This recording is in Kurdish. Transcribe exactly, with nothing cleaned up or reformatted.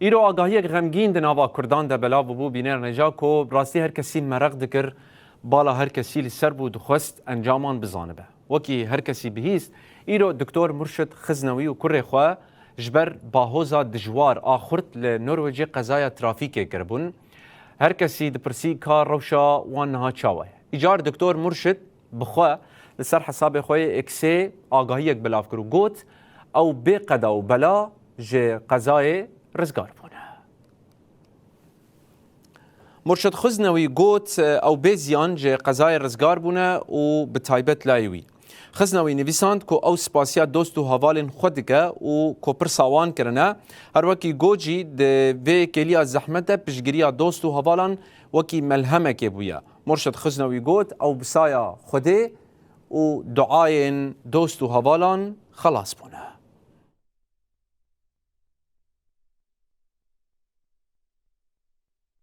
Îro agahiyek xemgîn di nava Kurdan de belav bûbû, bîner neca ku bi rastî her kesî mereq dikir, bala her kesî li ser bû, dixwest encaman bizanibe. Wekî her kesî bihîst, îro Doktor Murşid Xiznewî û kurê xwe ji ber bahoza dijwar a xurt li Norwêcê qezaya trafîkê kiribûn. Her kesî dipirsî ka rewşa wan niha çawa ye. Îcar Doktor Murşid bi xwe li ser hesabê xwe yê X-ê agahiyek belav kir û got, ew bê qeda û bela ji qezayê rizgar bûne. Murşid Xiznewî got, ew bê ziyan ji qezayê rizgar bûne û bi taybet layê wî. Xiznewî nivîsand ku ew spasiya dost û hevalên xwe dike û ku pirsa wan kirine. Her wekî got jî, di vê kêliya zehmet de piştgiriya dost û hevalan wekî melhemekê bûye. Murşid Xiznewî got, ew bi saya Xwedê û duayên dost û hevalan xelas bûne.